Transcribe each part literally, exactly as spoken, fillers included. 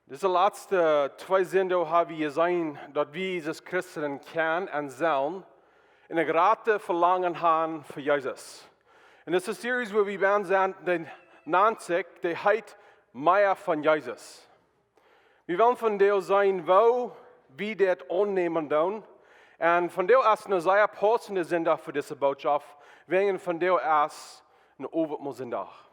Dise latste twee Sindach ha wie jeseenen, daut wie aus Christen kjennen un sellen een grootet Velangen haben fa Jesus. En dise Series, wua wie bie sent, dee nant sikj, dee heet Mea von Jesus. Wie wellen vondoag seenen, woo wie dit aunnämen doonen. Un vondoag es een sea paussenda Sindach fa dise Bootschoft, wäajen vondoag es een Owentmolsindach.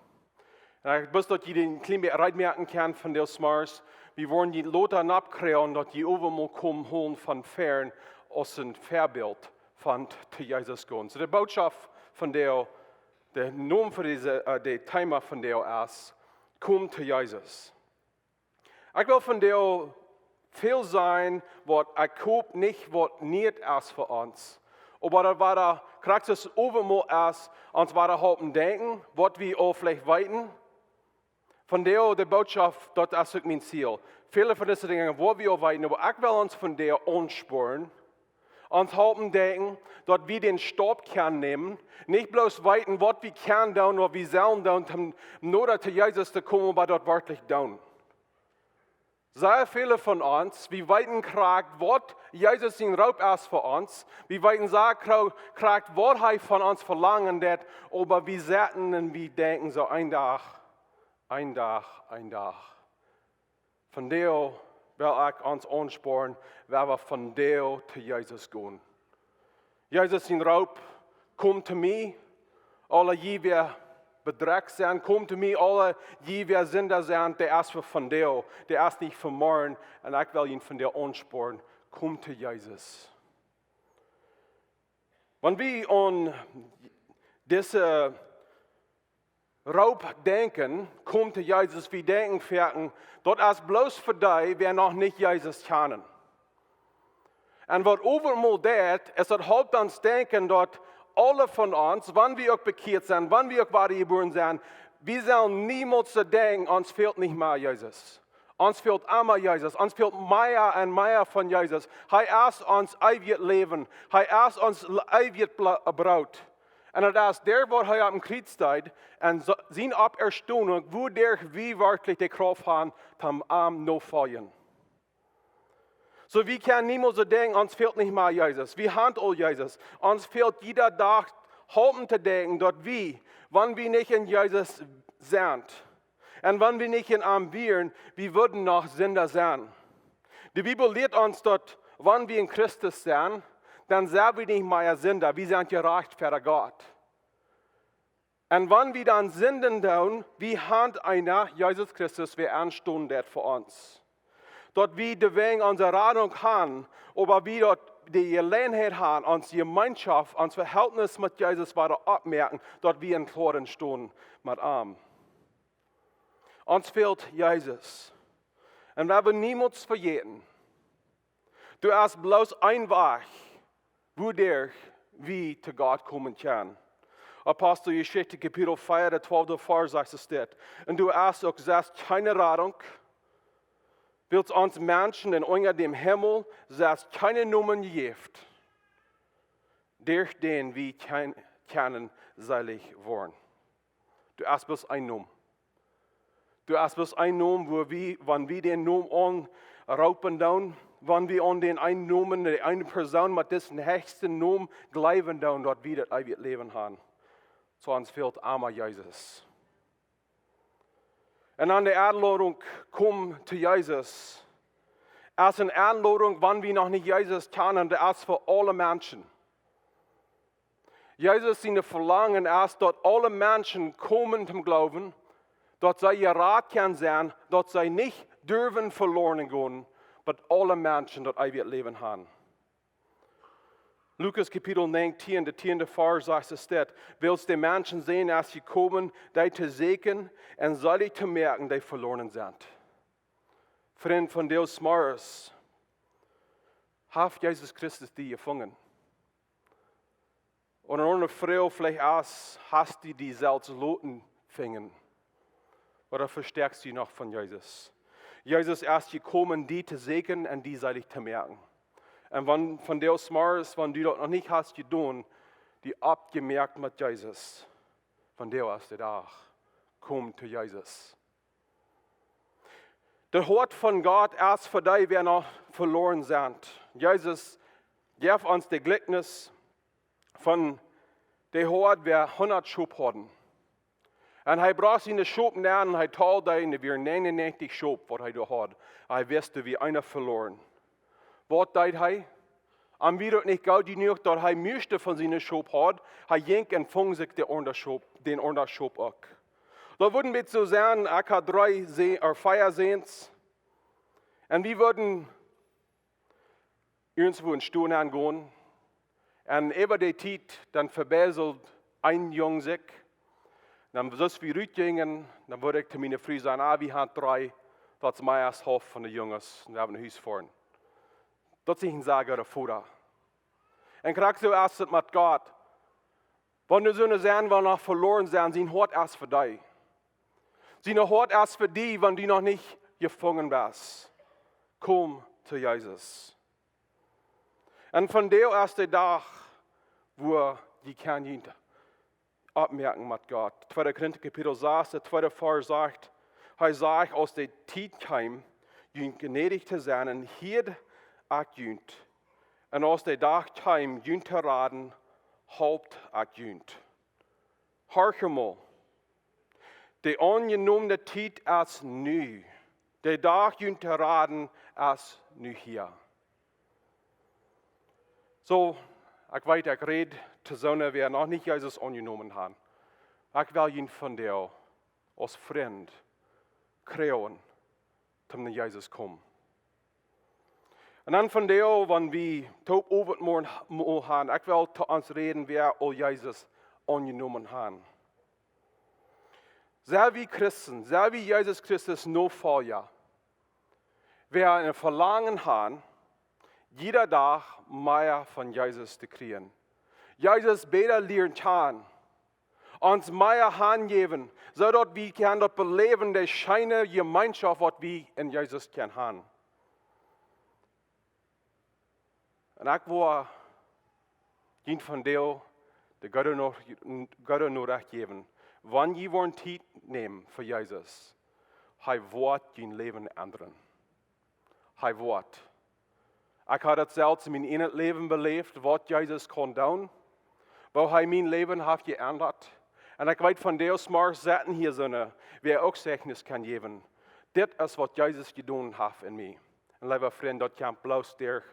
Un ekj wist, daut jie een kjlien bät reed moaken kjennen vondoag zemorjes. Wie woaren jie lota nopp kjrieen, daut jie Owentmol komen hoolen von fäaren aus een Väabilt von to Jesus gonen. Soo de Bootschoft vondoag, de Nomen fa dise, äh, de Thema vondoag es: Komm to Jesus. Ekj well vondoag väl sajen, waut ekj hop nich waut Nieet es fa ons. Oba daut wada krakjt soo aus Owentmol es, ons wada halpen denkjen, waut wie aul veleicht weeten. Vondoag de Bootschoft, daut es uk mien Ziel. Väle von dise Dinja, waut wie aul weeten, oba ekj well ons vondoag aunsporen, ons halpen denkjen, daut wie dän Staup kjennen nämen, nich bloos weeten, waut wie kjennen doonen, waut wie sellen doonen, om noda to Jesus to komen, oba daut werkjlich doonen. Sea väle von ons, wie weeten krakjt, waut Jesus sien Roop es fa ons. Wie weeten sea kra-, krakjt, waut hee von ons velangen deit, oba wie sitten un wie denkjen soo: een Dach, een Dach, een Dach. Vondoag well ekj ons aunsporen, wua wie vondoag to Jesus gonen. Jesus sien Roop: Komm to mie, aule jie, waut bedrekjt sent, komm to mie, aule jie, waut Sinda sent, dee es fa vondoag, dee es nich fa morjen. Un ekj well junt vondoag aunsporen, komm to Jesus. Wan wie aun dise Roop denkjen, komm to Jesus, wie denkjen foaken, daut es bloos fa dee, waut noch nich Jesus kjanen. Un waut Owentmol deit, es daut halpt ons denkjen, daut aule von ons, wan wie uk bekjieet sent, wan wie uk wada jebuaren sent, wie sellen niemols soo denkjen, ons fält nich mea Jesus. Ons fält emma Jesus. Ons fält mea un mea von Jesus. Hee es ons eewjet Läwen. Hee es ons l-, eewjet Bla-, Broot. Un daut es doa, wua hee aum Kjriez deed, un so-, siene Oppstonunk, wuaderch wie werkjlich de Krauft haben, om am notofoljen. Soo, wie kjennen niemols soo denkjen, ons fält nich mea Jesus. Wie haben aul Jesus. Ons fält jieda Dach halpen to denkjen, daut wie, wan wie nich en Jesus sent, un wan wie nich en am wieren, wie wudden noch Sinda sennen. De Bibel lieet ons, daut wan wie en Christus sent, dan sent wie nich mea Sinda, wie sent jerajcht ver Gott. Un wan wie dan sinden doonen, wie haben eenen Jesus Christus, waut enstonen deit fa ons. Daut wie de Wäaj onse Radunk haben, oba wie daut de Jeläajenheit haben, ons Jemeenschoft, ons Vehältnis met Jesus wada oppmoaken, daut wie en kloaren Stonen met am. Ons fält Jesus. Un wie haben niemols vejäten, doa es bloos een Wajch, wuaderch wie to Gott komen kjennen. Aposteljeschicht, Kapitel vea, de twalfte Varsch, sajcht et dit. Un doa es uk sest kjeene Radunk, wiels ons Menschen en unja däm Himmel sest kjeene Nomen jejäft, derch dän wie kjen-, kjennen seelich woaren. Doa es bloos een Nomen. Doa es bloos een Nomen, wua wie, wan wie dän Nomen aunroopen doonen, wan wie aun dän eenen Nomen, dee eene Persoon met disen hechsten Nomen jleewen doonen, daut wie daut eewje Läwen haben. Soo ons fält emma Jesus. Un dan de Enlodunk, komm to Jesus, es eene Enlodunk, wan wie noch nich Jesus kjanen, daut es fa aule Menschen. Jesus sien Velangen es, daut aule Menschen komen toom Gloowen, daut see jerat kjennen sennen, daut see nich derwen veloaren gonen, oba aule Menschen daut eewje Läwen haben. Lukas Kapitel näajentieen, de tieende Varsch, sajcht et dit: Wiels de Menschensän es jekomen, dee to sieekjen un seelich to moaken, dee veloaren sent. Frind, vondoag zemorjes, haft Jesus Christus die jefungen? Ooda eene aundre Froag veleicht es: Hast du die selfst loten fungen? Ooda vesteist du noch von Jesus? Jesus es jekomen, die to sieekjen un die seelich to moaken. Un wan vondoag zemorjes, wan du daut noch nich hast jedonen, die oppjemoakt met Jesus, vondoag es de Dach. Komm to Jesus. De Hoat von Gott es fa dee, waut noch veloaren sent. Jesus jeef ons daut Jlikjnis von dän Hoad, waut hundat Schop haud. Un hee brocht siene Schop nenn un hee tald dee, un doa wieren 99 Schop, waut hee doa haud. Hee wist, doa wia eent veloaren. Waut deed hee? Am wia daut nich goot jenuach, daut hee mea von siene Schop haud. Hee jinkj un funk sikj dän aundren Schop, dän aundren Schop uk. Daut wudd een bät soo sennen, ekj hab dree Sä-, ooda vea Säns. Un wie wudden irjentwua stonen gonen. Un äwa de Tiet, dan vebäseld een Jung sikj. Dan, soo aus wie rut jinjen, dan wudd ekj to miene Fru sajen: "Ah, wie haben dree, daut es mea aus Halft von de Junges, un wie haben een Hus fa an." Daut es nich een sea gooda Voda. Un krakjt soo es et met Gott. Wan doa soone sent, waut noch veloaren sent, sien Hoat es fa dee. Sien Hoat es fa die, wan du noch nich jefungen best. Komm to Jesus. Un vondoag es de Dach, wua jie kjennen junt oppmoaken met Gott. Tweede Korinta Kapitel sas, de tweede Varsch sajcht, hee sajcht: "Aus de Tiet kjeem, junt jnädich to sennen, hieed ekj junt. Un aus de Dach kjeem, junt to raden, holp ekj junt." Horch mol. De aunjenomne Tiet es nu. De Dach, junt to raden, es nu hia. Soo, ekj weet, ekj räd to soone, waut noch nich Jesus aunjenomen haben. Ekj well junt vondoag aus Frint kjrieen, toom no Jesus komen. Un dan vondoag, wan wie toop Owentmorjen mo-, haben, ekj well to ons räden, waut aul Jesus aunjenomen haben. Sent wie Christen, sent wie Jesus Christus Nofolja, waut een Velangen haben, jieda Dach mea von Jesus to kjrieen. Jesus bäta lieren kjanen, ons mea hanjäwen, soo daut wie kjennen daut beläwen, de scheene Jemeenschoft, waut wie en Jesus kjennen haben. Un ekj well junt vondoag de goode Nor-, goode Norecht jäwen. Wan jie woaren Tiet nämen fa Jesus, hee woat jun Läwen endren. Hee woat. Ekj hab daut selfst en mien ieejnet Läwen beläft, waut Jesus kunn doonen, woo hee mien Läwen haft jeendat. Un ekj weet, vondoag zemorjes sitten hia soone, waut uk Zeichnis kjennen jäwen. Dit es, waut Jesus jedonen haft en mie. Un leewe Frind, daut kjemt bloos derch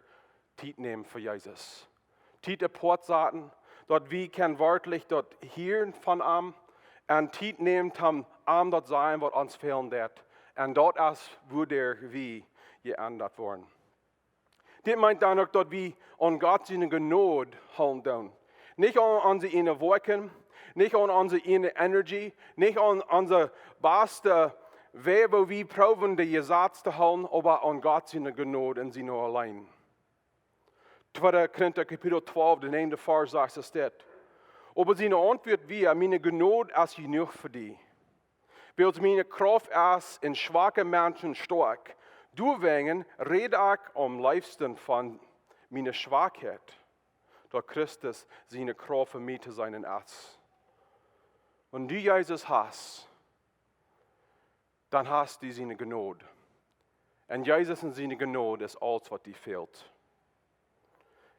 Tiet nämen fa Jesus. Tiet apoat saten, daut wie kjennen werkjlich daut hieren von am, un Tiet nämen, toom am daut sajen, waut ons fälen deit. Un daut es, woo wie jeendat woaren. Dit meent dan uk, daut wie aun Gott siene Jnod hoolen doonen. Nich aun onse ieejne Woakjen, nich aun onse ieejne Energie, nich aun onse baste Wäaj, woo wie proowen, de Jesaz to hoolen, oba aun Gott siene Jnod un siene auleen. Tweede Korinta Kapitel twalf, de näajende Varsch sajcht et dit: "Oba siene Auntwuat wia: Miene Jnod es jenuach fa die. Wiels miene Krauft es en schwake Menschen stoakj. Doawäajen räd ekj aum leefsten von miene Schwakheit, daut Christus siene Krauft fa mie to sennen es." Wan du Jesus hast, dan hast du siene Jnod. Un Jesus un siene Jnod es aules, waut die fält.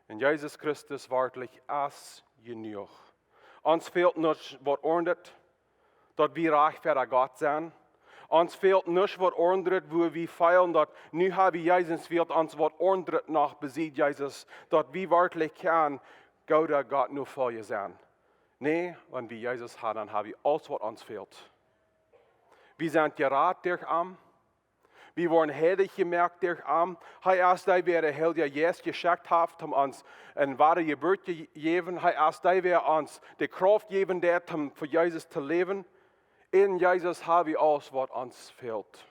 Un Jesus Christus werkjlich es jenuach. Ons fält nuscht, waut orrajcht, daut wie rajcht ver Gott sent. Ons fält nuscht, waut orrajcht, wua wie feelen, daut nu hab wie Jesus, fält ons waut orrajcht noch besied Jesus, daut wie werkjlich kjennen gooda Gott Nofolja sennen. Nä, wan wie Jesus haben, dan hab wie aules, waut ons fält. Wie sent jerat derch am. Wie woaren heilich jemoakt derch am. Hee es dee, wäa de Heilje Jeist jeschekjt haft, om ons eene woare Jeburt to jäwen. Hee es dee, wäa ons de Krauft jäwen deit, om fa Jesus to läwen. En Jesus hab wie aules, waut ons fält.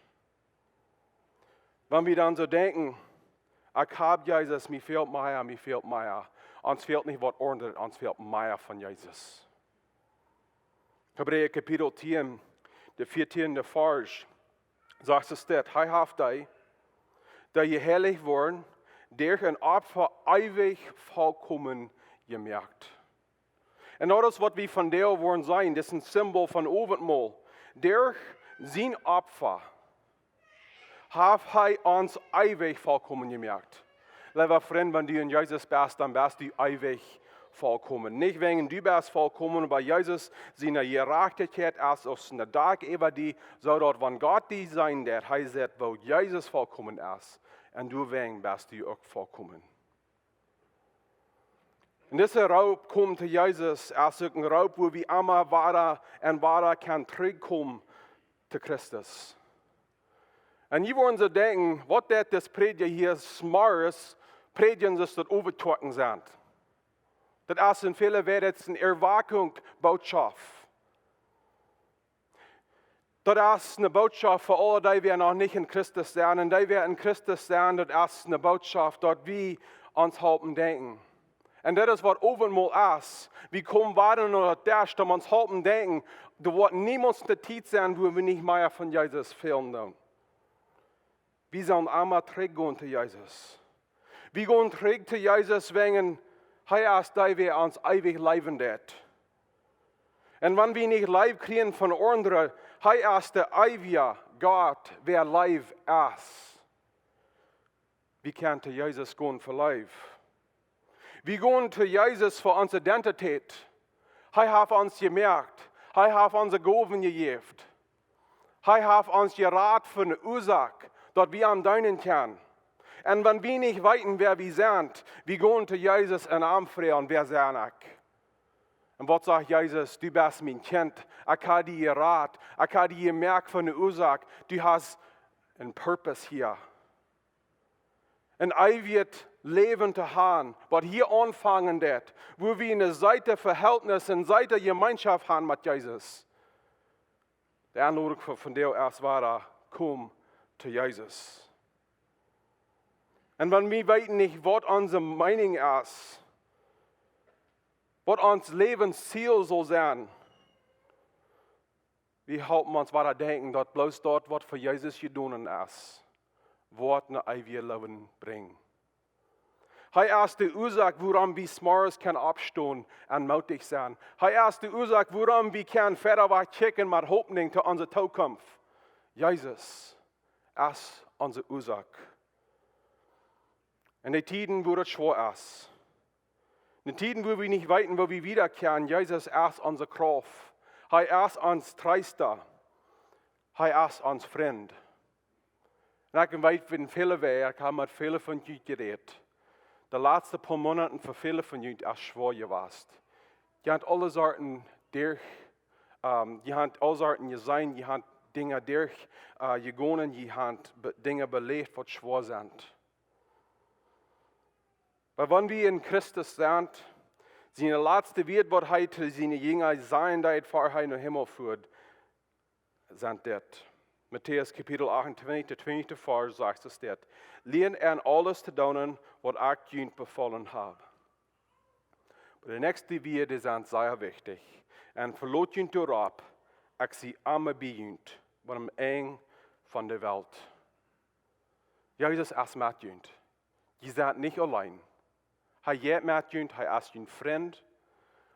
Wan wie dan soo denkjen: "Ekj hab Jesus, mie fält mea, mie fält mea." Ons fält nich waut orrajcht, ons fält mea von Jesus. Hebräa Kapitel tieen, de vieetieende Varsch, sajcht et dit: "Hee haft dee, dee jeheilicht woaren, derch een Opfa eewich volkomen jemoakt." Un daut es, waut wie vondoag woaren seenen, dit es een Simbol von Owentmol. Derch sien Opfa Haft hee ons eewich volkomen jemoakt. Leewa Frint, wan du en Jesus best, dan best du eewich volkomen. Nich wäajen du best volkomen, oba Jesus siene Jerajchtichkjeit es aus een Dak äwa die, soo daut wan Gott die seenen deit, hee sitt, woo Jesus volkomen es. Un doawäajen best du uk volkomen. Un dise Roop, kom to Jesus, es uk een Roop, wua wie emma wada un wada kjennen trigjkomen to Christus. Un jie woaren soo denkjen, waut deit dis Prädja hia zemorjes prädjen, daut daut Äwakjoakjen sent. Daut es en väle Wäaj eene Erwakjunk-Bootschoft. Daut es eene Bootschoft fa aule, dee wie noch nich en Christus sent. Un dee wie en Christus sent, daut es eene Bootschoft, daut wie ons halpen denkjen. Un daut es waut Owentmol es. Wie komen wada no daut Desch, om ons halpen denkjen. Doa woat niemols eene Tiet sennen, wua wie nich mea von Jesus fälen doonen. Wie sellen emma trigjgonen to Jesus. Wie gonen trigj to Jesus, wäajen hee es dee, waut ons eewich leewen deit. Un wan wie nich Leew kjrieen von aundre, hee es de eewje Gott, waut Leew es. Wie kjennen to Jesus gonen fa Leew. Wie gonen to Jesus fa onse Identität. Hee haft ons jemoakt. Hee haft ons Gowen jejäft. Hee haft ons jerat fa eene Uasoak, daut wie am deenen kjennen. Un wan wie nich weeten, wäa wie sent, wie gonen to Jesus un am froagen: Wäa sie ekj? Un waut sajcht Jesus? Du best mien Kjint. Ekj hab die jerat. Ekj hab die jemoakt fa eene Uasoak. Du hast een Purpose hia. Een eewjet Läwen to haben, waut hia aunfangen deit, wua wie een seetet Vehältnis, eene seete Jemeenschoft haben met Jesus. De Enlodunk fa vondoag es wada: Komm to Jesus. Un wan wie weeten nich, waut onse Meenunk es, waut ons Läwensziel saul sennen, wie halpen ons wada denkjen, daut bloos daut, waut fa Jesus jedonen es, woat een eewjet Läwen brinjen. Hee es de Uasoak, wuarom wie zemorjes kjennen oppstonen un moodich sennen. Hee es de Uasoak, wuarom wie kjennen wieda wajch kjikjen met Hopninj to onse Tookunft. Jesus es onse Uasoak. En de Tieden, wua daut schwoa es, en de Tieden, wua wie nich weeten, woo wie wieda kjennen, Jesus es onse Krauft. Hee es ons Treesta. Hee es ons Frint. Un ekj weet, von väle Wäaj, ekj hab met väle von junt jerät, de latste poa Moonaten fa väle von junt es schwoa jewast. Jie haben aule Sorten derch, ähm, jie haben aule Sorten jeseenen, jie haben Dinja derch, äh, jegonen, jie haben be-, Dinja beläft, waut schwoa sent. Oba wan wie en Christus sent, siene latste Wieed, waut hee to siene Jinja sajen deed, ea hee nom Himmel fua, sent dit. Matäus Kapitel achtuntwintich, de twintichste Varsch sajcht, es dit: Lieet an aules to doonen, waut ekj junt befolen hab. Oba de näakjste Wieed, dee sent sea wichtich. Un veloot junt doaropp, ekj sie emma bie junt, bat aum Enj von de Welt. Jesus es met junt. Jie sent nich auleen. Hee jeit met junt, hee es jun Frint.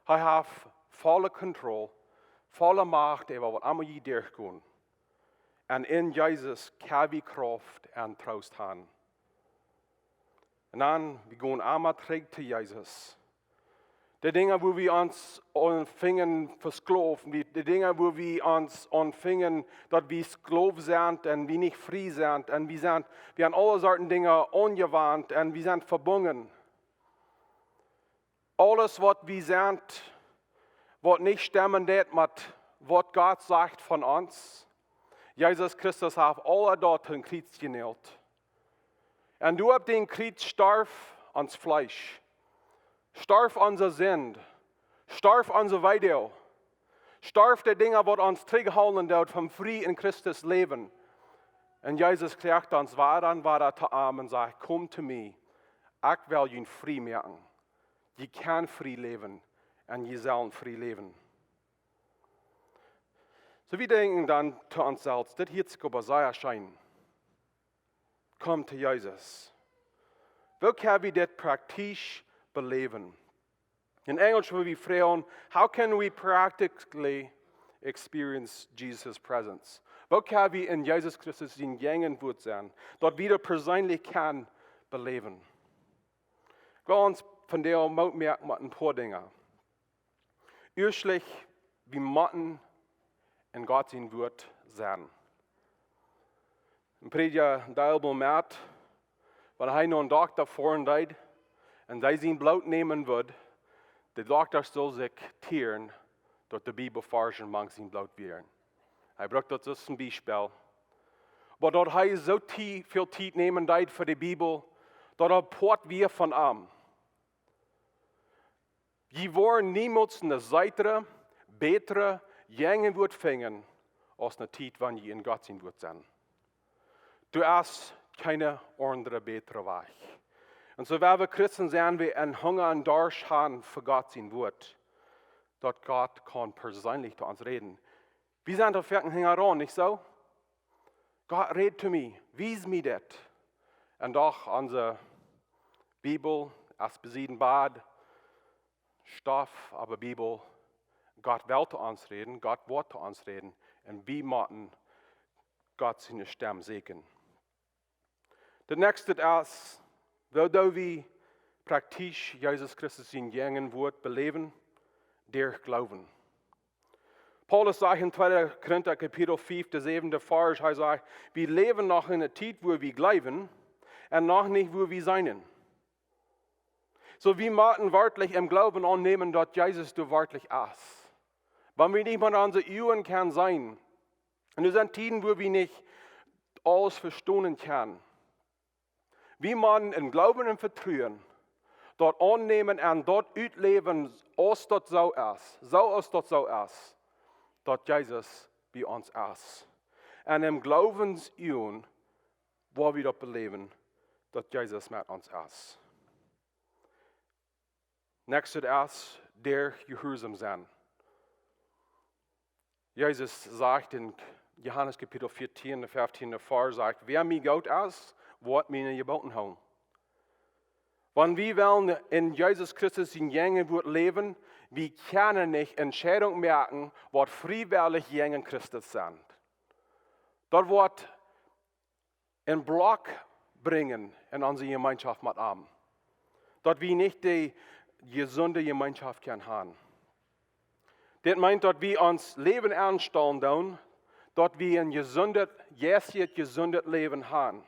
Hee haft volle Kontroll, volle Macht äwa waut emma jie derchgonen. Un en Jesus kjenn wie Krauft un Troost haben. Un dan, wie gonen emma trigj to Jesus. De Dinja, wua wie ons aun finjen vesklooft, wie, de Dinja, wua wie ons aun finjen, daut wie Sklow sent un wie nich frie sent un wie sent, wie haben aule Sorten Dinja aunjewant un wie sent vebungen. Aules, waut wie sent, waut nich stemmen deit met waut Gott sajcht von ons. Jesus Christus haft aul daut aum Kjriez jenäajelt. Un doa opp dän Kjriez storf ons Fleesch, storf onse Sind, storf onse Weedoag, storf de Dinja, waut ons trigjhoolen doonen von frie en Christus läwen. Un Jesus kjricht ons wada un wada to am un sajcht: Komt to mie, ekj well junt frie moaken. Jie kjennen frie läwen un jie sellen frie läwen. Soo, wie denkjen dan to ons selfst, dit hieet sikj oba sea scheen. Komm to Jesus. Woo kjenn wie dit praktisch beläwen? En Enjlisch wudd wie froagen: How can we practically experience Jesus' presence? Woo kjenn wie en Jesus Christus sien Jäajenwuat sennen, daut wie daut perseenlich kjennen beläwen? Ekj well ons vondoag Moot moaken met een poa Dinja. Ieeschtlich, wie motten en Gott sien Wuat sennen. Een Prädja deeld mol met, wan hee no een Dokta foaren deed un dee sien Bloot nämen wudd, de Dokta sull sikj tieren, daut de Bibelvarsch mank sien Bloot wieren. Hee brukt daut aus een Biespel. Oba daut hee soo tie-, väl Tiet nämen deed fa de Bibel, daut daut Poat wia von am. Jie woaren niemols een seetra, bätra Jäajenwuat finjen aus ne Tiet, wan jie en Gott sien Wuat sennen. Doa es kjeene aundre bätre Wajch. Un soo, wan wie Christen sennen, wie een Hunga un Darscht haben fa Gott sien Wuat, daut Gott kaun perseenlich to ons räden. Wie sent doa foaken hinjaraun, nich soo? Gott, räd to mie, wies mie dit. Un doch, onse Bibel es besieden Bad, Stoff, oba Bibel, Gott well to ons räden, Gott woat to ons räden. Un wie motten Gott siene Stemm sieekjen. Daut näakjste es, woo doo wie praktisch Jesus Christus sien Jäajenwuat beläwen? Derch Gloowen. Paulus sajcht en tweede Korinta Kapitel fiew, de säwende Varsch, hee sajcht: "Wie läwen noch en eene Tiet, wua wie jleewen, un noch nich, wua wie seenen." Soo, wie motten werkjlich em Gloowen aunnämen, daut Jesus doa werkjlich es. Wan wie nich met onse Uagen kjennen seenen, un doa sent Tieden, wua wie nich aules vestonen kjennen, wie motten em Gloowen un Vetruen daut aunnämen un daut utläwen, aus daut soo es, soo aus daut soo es, daut Jesus bie ons es. Un em Gloowen, woa wie daut beläwen, daut Jesus met ons es. Näakjste es, derch jehuarsom sennen. Jesus sajcht en Johanes Kapitel vieetieen, de fieftieende Varsch, sajcht: "Wäa mie goot es, woat miene Jeboten hoolen." Wan wie wellen en Jesus Christus sien Jäajenwuat läwen, wie kjennen nich Entscheidungen moaken, waut friewellich jäajen Christus sent. Daut woat een Block brinjen en onse Jemeenschoft met am, daut wie nich de jesunde Jemeenschoft kjennen haben. Dit meent, daut wie ons Läwen aunstalen doonen, daut wie een jesundet, jeistlich jesundet Läwen haben.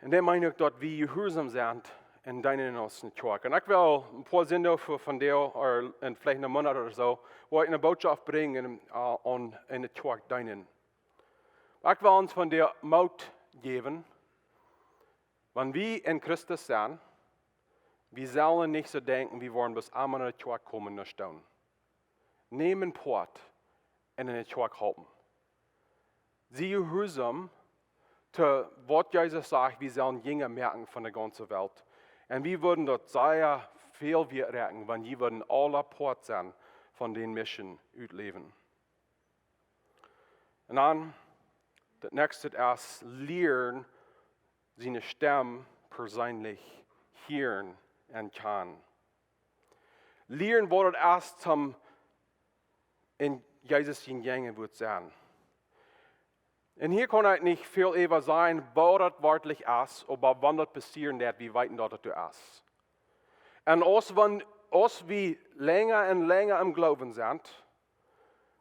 Un dit meent uk, daut wie jehuarsom sent un deenen en onse Kjoakj. Un ekj well een poa Sindach fa vondoag, ooda en veleicht een Moonat ooda soo, woa ekj eene Norecht brinjen, äh, aun, en de Kjoakj deenen. Oba ekj well ons vondoag Moot jäwen, wan wie en Christus sent, wie sellen nich soo denkjen, wie woaren bloos emol no de Kjoakj komen un stonen. Näm een Poat un en de Kjoakj halpen. Sie jehuarsom to waut Jesus sajcht, wie sellen Jinja moaken von de gaunze Welt. Un wie wudden daut sea väl wieet räakjnen, wan jie wudden aule Poat sennen von dän Mission utläwen. Un dan, daut näakjste es, lieren siene Stemm perseenlich hieren un kjanen. Lieren, waut daut es, toom en Jesus sien Jäajenwuat sennen. Un hia kaun ekj nich väl äwa sajen, waut daut werkjlich es, oba wan daut passieren deit, wie weeten, daut daut doa es. Un aus wan, aus wie lenja un lenja em Gloowen sent,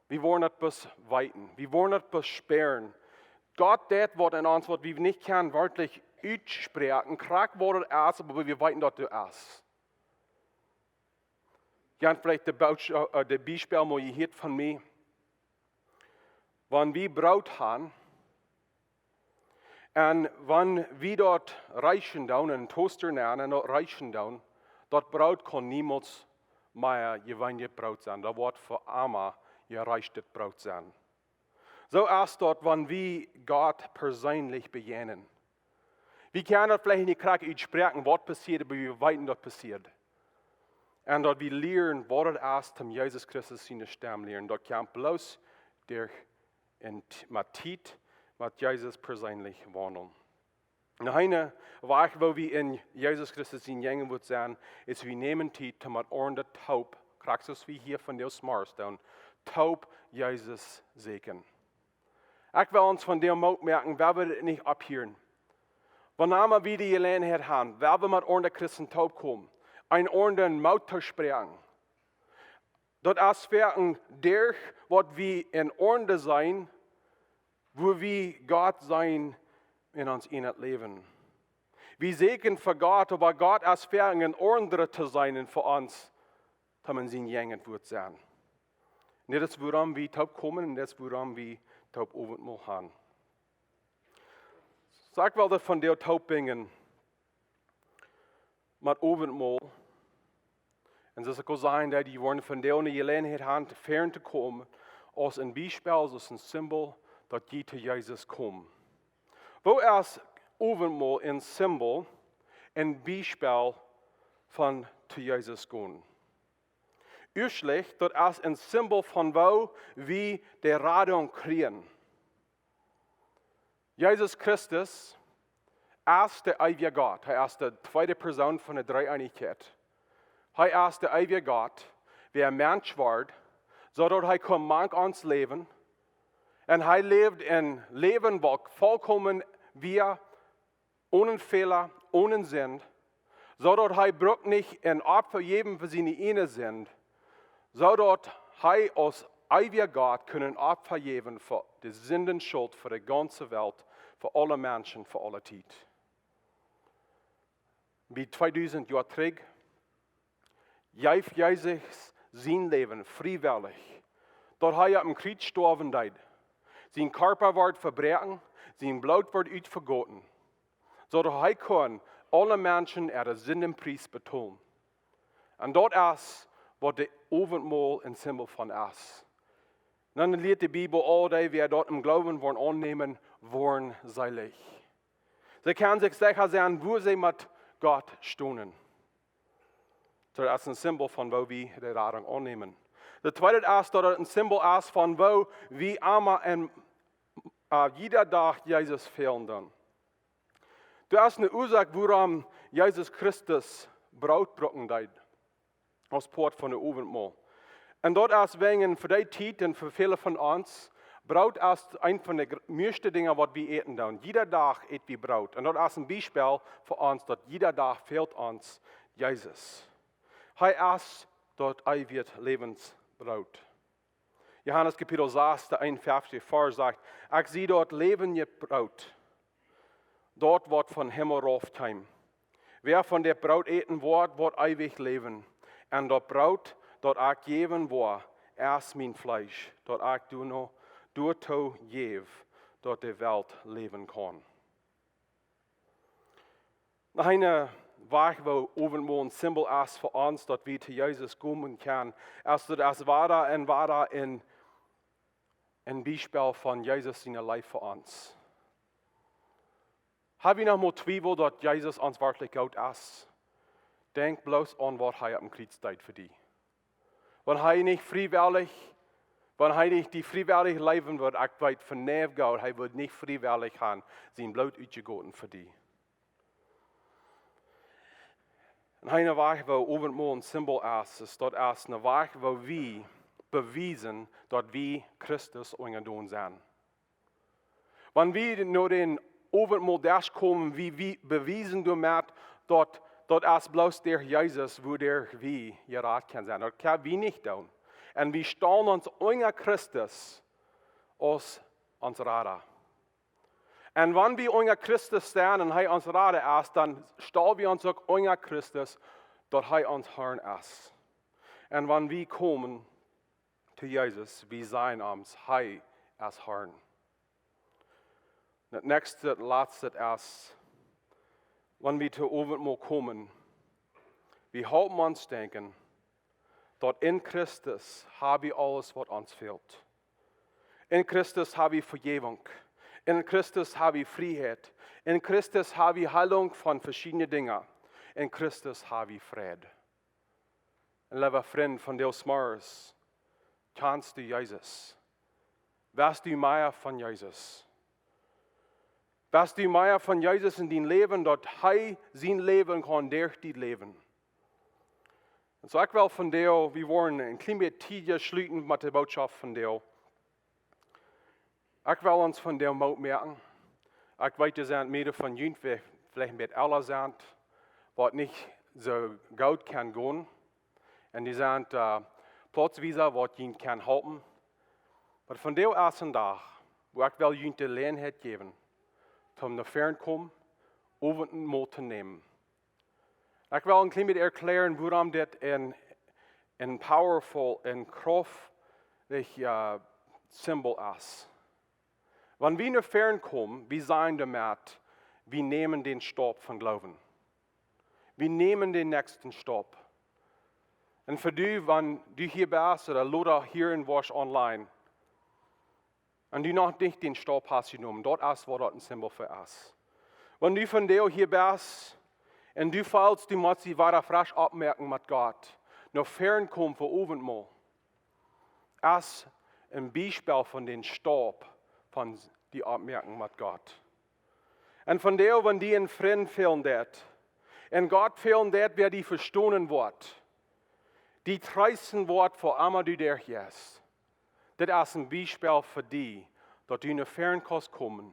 wie woaren daut bloos weeten, wie woaren daut bloos spieren. Gott deit waut en ons, waut wie nich kjennen werkjlich utspräakjen, krakjt waut daut es, oba wie weeten, daut doa es. Jie haben veleicht de Bootsch-, äh, de Biespel mol jehieet von mie. Wan wie Broot haben, un wan wie daut reeschen doonen, en Toaster nämen un daut reeschen doonen, daut Broot kaun niemols mea jeweenlich Broot sennen. Daut woat fa emma jereeschtet Broot sennen. Soo es daut, wan wie Gott perseenlich bejäajnen. Wie kjennen daut veleicht nich krakjt utspräakjen, waut passieet, oba wie weeten, daut passieet. Un daut wie lieren, waut daut es, toom Jesus Christus siene Stemm lieren. Daut kjemt bloos derch en T-, met Tiet, met Jesus perseenlich waundlen. Noch een Wajch, woo wie en Jesus Christus sien Jäajenwuat sent, es, wie nämen Tiet, toom met aundre toop, krakjt soo aus wie hia vondoag zemorjes doonen, toop Jesus sieekjen. Ekj well ons vondoag Moot moaken, wie woaren dit nich aufhieren. Wanea wie de Jeläajenheit haben, wie woaren met aundre Christen toopkomen, eenen aundren Moot toospräakjen. Daut es werkjlich derch waut wie en aundre seenen, woo wie Gott seenen en ons ieejnet Läwen. Wie sieekjen fa Gott, oba Gott es werkjlich en aundre to seenen fa ons, daut wie sien Jinja woaren sennen. Un dit es wuarom wie toopkomen un dit es wuarom wie toop Owentmol haben. Soo, ekj well daut vondoag toopbrinjen met Owentmol. Un soo aus ekj aul säd, daut jie woaren vondoag de Jeläajenheit haben, to ver to komen, aus een Biespel, aus een Symbol, daut jie to Jesus komen. Woo es Owentmol een Symbol, een Biespel von to Jesus komen? Ieeschtlich, daut es een Symbol von woo wie de Radunk kjrieen. Jesus Christus es de eewje Gott. Hee es de tweede Persoon von de Dreeeenichkjeit. Hee es de eewje Gott, waut Mensch wort, soo daut hee kunn mank ons läwen. Un hee läwd een Läwen waut volkomen wia, onen Fäla, onen Sind, soo daut hee brukt nich een Opfa jäwen fa siene ieejne Sind, soo daut hee aus eewja Gott kunn een Opfa jäwen fa de Sindenschult, fa de gaunze Welt, fa aule Menschen, fa aule Tiet. Bie tweedusent Joa trigj jeef Jesus sien Läwen friewellich, daut hee opp een Kjriez stoawen deed. Sien Kjarpa wort vebroaken, sien Bloot wort utvegoten, soo daut hee kunn aule Menschen äare Sindenpries betolen. Un daut es waut de Owentmol een Symbol von es. Dan lieet de Bibel aul dee, wäa daut em Gloowen woaren aunnämen, woaren seelich. See kjennen sikj secha sennen, woo see met Gott stonen. Daut es een Symbol von woo wie de Radunk aunnämen. De tweede es daut et een Symbol es von woo wie emma en, äh, jieda Dach Jesus fälen doonen. Daut es eene Uasoak, wuarom Jesus Christus Broot brucken deed aus Poat von de Owentmol. Un daut es wäajen fa dee Tiet un fa väle von ons, Broot es eent von de gr-, mieeschte Dinja waut wie äten doonen. Jieda Dach äten wie Broot. Un daut es een Biespel fa ons, daut jieda Dach fält ons Jesus. Hee es daut eewje Läwensbroot. Johanes Kapitel sas, de eenunfeftich, Varsch sajcht: "Ekj sie daut läwendje Broot, daut waut vom Himmel rauf kjeem. Wäa von dit Broot äten woat, woat eewich läwen. Un daut Broot, daut ekj jäwen woa, es mien Fleesch, daut ekj doano, doatoo jäw, daut de Welt läwen kaun." Noch een Wajch, woo Owentmol een Symbol es fa ons, daut wie to Jesus komen kjennen, es daut es wada un wada een, een Biespel von Jesus siene Leew fa ons. Hab wie noch mol Twiewel, daut Jesus ons werkjlich goot es? Denkj bloos aun waut hee opp een Kjriez deed fa die. Wan hee nich friewellich, wan hee nich die friewellich läwen wudd, ekj weet von nä goot, hee wudd nich friewellich haben sien Bloot utjegoten fa die. Un een Wajch, woo Owentmol een Symbol es, es daut es een Wajch, woo wie bewiesen, daut wie Christus unjadon sent. Wan wie no dän Owentmol Desch komen, wie, wie bewiesen doamet, daut, daut es bloos derch Jesus, wuaderch wie jerat kjennen sennen. Daut kjenn wie nich doonen. Un wie stalen ons unja Christus aus ons Rada. Un wan wie unja Christus sent un hee ons Rada es, dan stal wie ons uk unja Christus, daut hee ons Harn es. Un wan wie komen to Jesus, wie sajen ons, hee es Harn. Daut näakjste, latste es, wan wie to Owentmol komen, wie halpen ons denkjen, daut en Christus hab wie aules, waut ons fält. En Christus hab wie Vejäwunk. En Christus hab wie Frieheit. En Christus hab wie Heilunk von veschiedne Dinja. En Christus hab wie Fräd. Un leewa Frint, vondoag zemorjes, kjanst du Jesus? Weetst du mea von Jesus? Weetst du mea von Jesus en dien Läwen, daut hee sien Läwen kaun derch die läwen? Un soo, ekj well vondoag, wie woaren een kjlien bät tiedja schluten met de Bootschoft vondoag. Ekj well ons vondoag Moot moaken. Ekj weet, doa sent mearere von junt, waut veleicht een bät ella sent, waut nich soo goot kjennen gonen. Un dee sent Plauzwiesa, waut junt kjennen halpen. Oba vondoag es een Dach, wua ekj well junt de Jeläajenheit jäwen, toom no väaren komen, Owentmol to nämen. Ekj well een kjlien bät erkjläaren, wuarom dit een powerful un krauftich Simbol es. Wan wie no väaren komen, wie sajen doamet, wie nämen dän Staup von Gloowen. Wie nämen dän näakjsten Staup. Un fa du, wan du hia best ooda lota hieren woascht online, un du noch nich dän Staup hast jenomen, daut es waut daut een Simbol fa es. Wan du vondoag hia best un du feelst, du motst die wada fresch oppmoaken met Gott, no väaren komen fa Owentmol, es een Biespel von dän Staup von die oppmoaken met Gott. Un vondoag, wan die een Frint fälen deit, un Gott fälen deit, wäa die vestonen woat, die treesten woat, wua emma du derchjeist, dit es een Biespel fa die, daut du no väaren kaust komen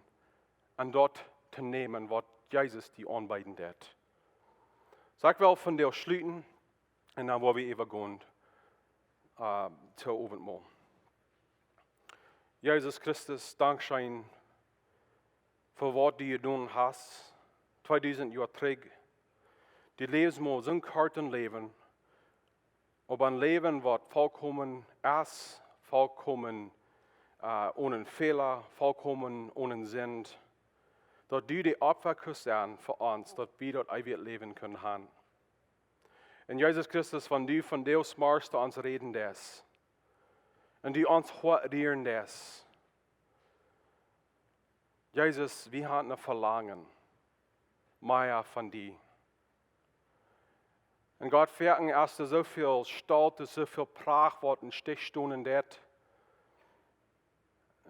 un daut to nämen, waut Jesus die aunbeeden deit. Soo, ekj well vondoag schluten un dan woa wie äwagonen to Owentmol. Jesus Christus, dankscheen fa waut du jedonen hast tweedusent Joa trigj. Du läfst mau soon kortet Läwen, oba een Läwen, waut volkomen es, volkomen onen Fäla, volkomen onen Sind, daut du de Opfa kust sennen fa ons, daut wie daut eewje Läwen kunnen han. Un Jesus Christus, wan du vondoag zemorjes to ons räden deist un du ons Hoat rieren deist, Jesus, wie han een Velangen mea von die. Un Gott, foaken es doa soo väl Stolt, soo väl Pracht, waut em Stich stonen deit.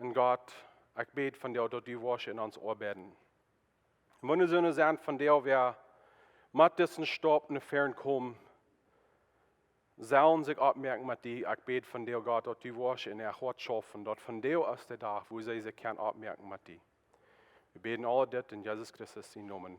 Un Gott, ekj bäd vondoag, daut du woascht en ons oabeiden. Un wan doa soone sent vondoag, wäa met disen Staup no väaren komen, sellen sikj oppmoaken met die, ekj bäd vondoag, Gott, daut du woascht en äa Hoat schaufen, daut vondoag es de Dach, wua see sikj kjennen oppmoaken met die. Wie bäden aul dit en Jesus Christus sienen Nomen.